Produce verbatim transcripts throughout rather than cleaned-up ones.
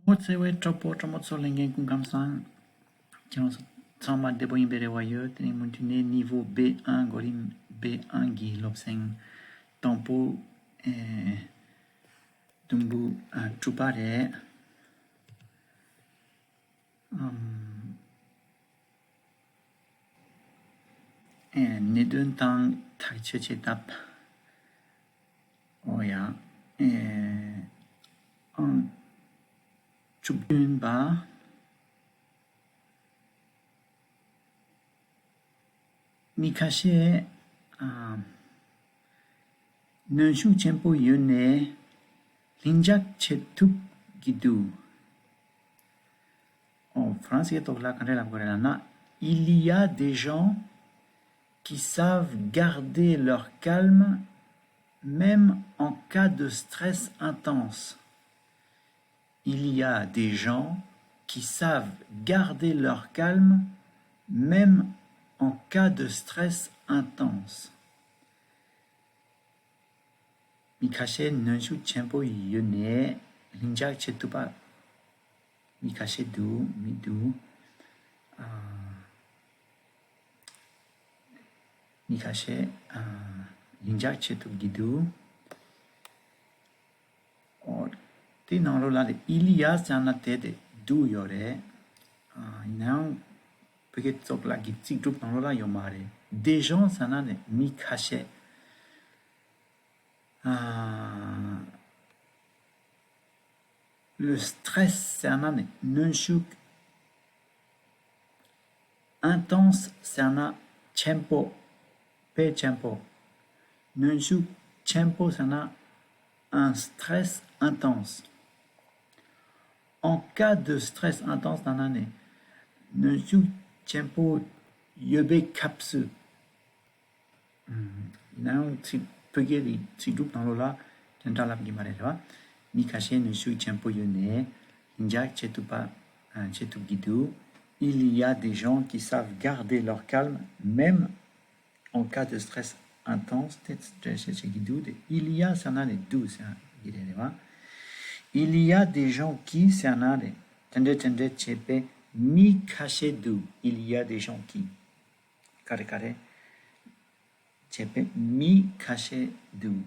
ཨོ་བརྩེ་བའི་གྲོགས་པོ་གྲོགས་མོ་ཚོ། ལྷན་རྒྱས་སྐུ་ཁམས་བཟང་། ཁྱེད་རང་ཚོ་ཚང་མ་བདེ་པོ་ཡིན་པའི་རེ་བ་ཡོད། དེ་རིང་མུ་མཐུད་ནས་niveau B un གོ་རིམ་B un གི་སློབ་ཚན་དང་པོ། ཨེ། དུམ་བུ་ཨ་དྲུག་པ་རེད། ཨམ། ཨེ། གནད་དོན་དང་ཐག་གཅོད་བྱེད་ཐབས། ཨོ་ཡ། ཨེ། ཨང་བཅུ་བདུན་པ། མི་ཁ་ཤས། ཨ། གནོན་ཤུགས་ཆེན་པོ་ཡོད་ནས་ལྷིང་འཇགས་བྱེད་ཐུབ་ཀྱི་འདུག་ཨོ། ཧྥ་རན་སིའི་ཐོག་ལ་ག་འདྲ་ལབ་དགོས་རེད་ལབ་ན། Il y a des gens qui savent garder leur calme même en cas de stress intense. Il y a des gens qui savent garder leur calme même en cas de stress intense. མི་ཁ་ཤས་གནོན་ཤུགས་ཆེན་པོ་ཡོད་ནས་ལྷིང་འཇགས་བྱེད་ཐུབ་པ། མི་ཁ་ཤས་འདུག་མི་འདུག་ཨ། མི་ཁ་ཤས་ཨ་ལྷིང་འཇགས་བྱེད་ཐུབ་ཀྱི་འདུག་ཨོ། དེ་ནང་ལོགས་ལ་ལས་il y a ཟེར་ན་དེ་དེ་འདུག་ཡོད་རེད། ཨ། ཡིན་ནའང་བོད་སྐད་ཙོག་ལག་གི་ཚིག་གྲུབ་ནང་ལོགས་ལ་ཡོད་མ་རེད། des gens ཟེར་ན་ནི་མི་ཁ་ཤས། ཨ། Le stress ཟེར་ན་ནི་གནོན་ཤུགས། Intense ཟེར་ན་ཆེན་པོ། དཔེ་ཆེན་པོ། གནོན་ཤུགས་ཆེན་པོ་ཟེར་ན་un stress intense. En cas de stress intense ཟེར་ན་ནི་གནོན་ཤུགས་ཆེན་པོ་ཡོད་པའི་སྐབས་སུ། ཡིན་ནའང་ཚིག་བོད་སྐད་ཀྱི་ཚིག་གྲུབ་ནང་ལོགས་ལ་དེ་འདྲ་ལབ་ཀྱི་མ་རེད་རེད་བ། མི་ཁ་ཤས་གནོན་ཤུགས་ཆེན་པོ་ཡོད་ནས་ལྷིང་འཇགས་བྱེད་ཐུབ་པ། ཨ། བྱེད་ཐུབ་ཀྱི་འདུག Il y a des gens qui savent garder leur calme même en cas de stress intense. དེ་འདྲ་བཤད་བྱེད་ཀྱི་འདུག་དེ་il y a ཟེར་ན་ནི་འདུག་ཟེར་གྱི་རེད་རེད་བ། Il y a des gens qui ཟེར་ན་རེད། དེ་འདྲ་དེ་འདྲ་བྱེད་པའི་མི་ཁ་ཤས་འདུག Il y a des gens qui ག་རེ་ག་རེ་བྱེད་པའི་མི་ཁ་ཤས་འདུག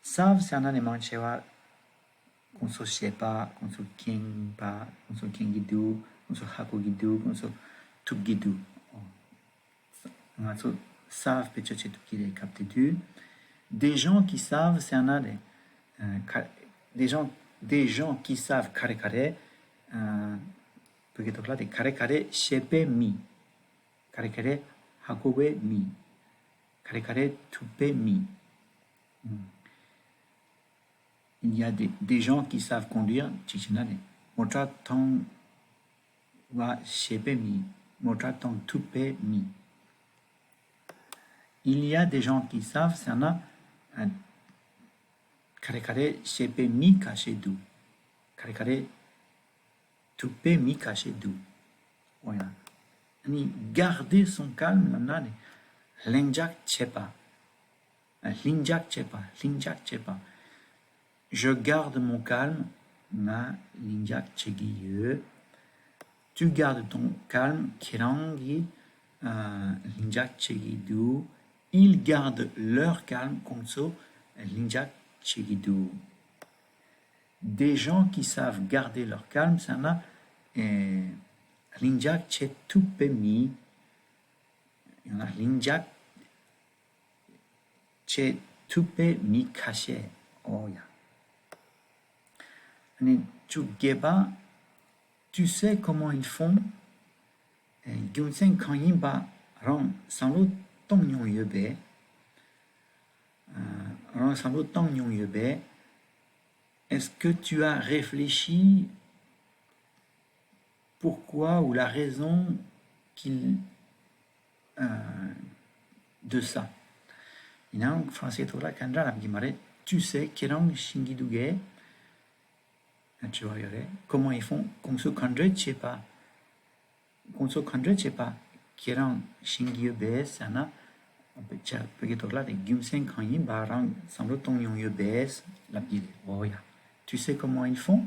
Savent ཟེར་ན་ནི་མང་ཆེ་བ་ཁོང་ཚོ་ཤེས་པ། ཁོང་ཚོ་མཁྱེན་པ། ཁོང་ཚོ་མཁྱེན་གྱི་འདུག་ཁོང་ཚོ་ཧ་གོ་གི་འདུག་ཁོང་ཚོ་ཐུབ་ཀྱི་འདུག་ང་ཚོ་savent བེད་སྤྱོད་བྱེད་ཐུབ་ཀྱི་རེད། སྐབས་དེ་དུས། Des gens qui savent ཟེར་ན་རེད། ཨ། ཁ། des gens des gens qui savent ག་རེ་ག་རེ། ཨ། བོད་སྐད་ཐོག་ལ་དེ་ག་རེ་ག་རེ་ཤེས་པའི་མི། ག་རེ་ག་རེ་ཧ་གོ་བའི་མི། ག་རེ་ག་རེ་ཐུབ་པའི་མི། Il y a des, des gens qui savent conduire. ཅིག་བྱས་ན་ནི་མོ་ཊ་ཐོང་བ་ཤེས་པའི་མི། མོ་ཊ་ཐོང་ཐུབ་པའི་མི། Il y a des gens qui savent ཟེར་ན། ཨ། ག་རེ་ག་རེ་ཤེས་པའི་མི་ཁ་ཤས་འདུག་ག་རེ་ག་རེ་ཐུབ་པའི་མི་ཁ་ཤས་འདུག་འོ་ཡ། ཨ་ནི་garder son calme ལབ་ན་ནི་ལྷིང་འཇགས་བྱེད་པ། ལྷིང་འཇགས་བྱེད་པ། ལྷིང་འཇགས་བྱེད་པ། Je garde mon calme. ང་ལྷིང་འཇགས་བྱེད་ཀྱི་ཡོད། Tu gardes ton calme. ཁྱེད་རང་གིས་ཨ་ལྷིང་འཇགས་བྱེད་ཀྱི་འདུག Ils gardent leur calme. ཁོང་ཚོ་ལྷིང་འཇགས་བྱེད་ཀྱི་འདུག Des gens qui savent garder leur calme ཟེར་ན། ཨེ། ལྷིང་འཇགས་བྱེད་ཐུབ་པའི་མི། ཡང་ན་ལྷིང་འཇགས་བྱེད་ཐུབ་པའི་མི་ཁ་ཤས། འོ་ཡ། ཨ་ནི་བཅོ་བརྒྱད་པ། Tu sais comment ils font? ཨེ། རྒྱུ་མཚན་གང་ཡིན་པ་རང་བསམ་བློ་གཏོང་མྱོང་ཡོད་པས། ཨ། རང་བསམ་བློ་གཏོང་མྱོང་ཡོད་པས། Est-ce que tu as réfléchi pourquoi ou la raison qu'il, euh, de ça? ཡིན་ནའང་ཧྥ་རན་སིའི་ཐོག་ལ་ག་འདྲ་ལབ་ཀྱི་མ་རེད། Tu sais ཁྱེད་རང་ཤེས་ཀྱི་འདུག་གས། དྲི་བ་ཡོད་རེད། Comment ils font? ཁོང་ཚོ་ག་འདྲ་བྱེད་པ། ཁོང་ཚོ་ག་འདྲ་བྱེད་པ་ཁྱེད་རང་ཤེས་ཀྱི་ཡོད་པས་ཟེར་ན། བོད་སྐད་ཐོག་ལ་དེ་རྒྱུ་མཚན་གང་ཡིན་པ་རང་བསམ་བློ་གཏོང་མྱོང་ཡོད་པས་ལབ་ཀྱི་རེད། འོ་ཡ། Tu sais comment ils font?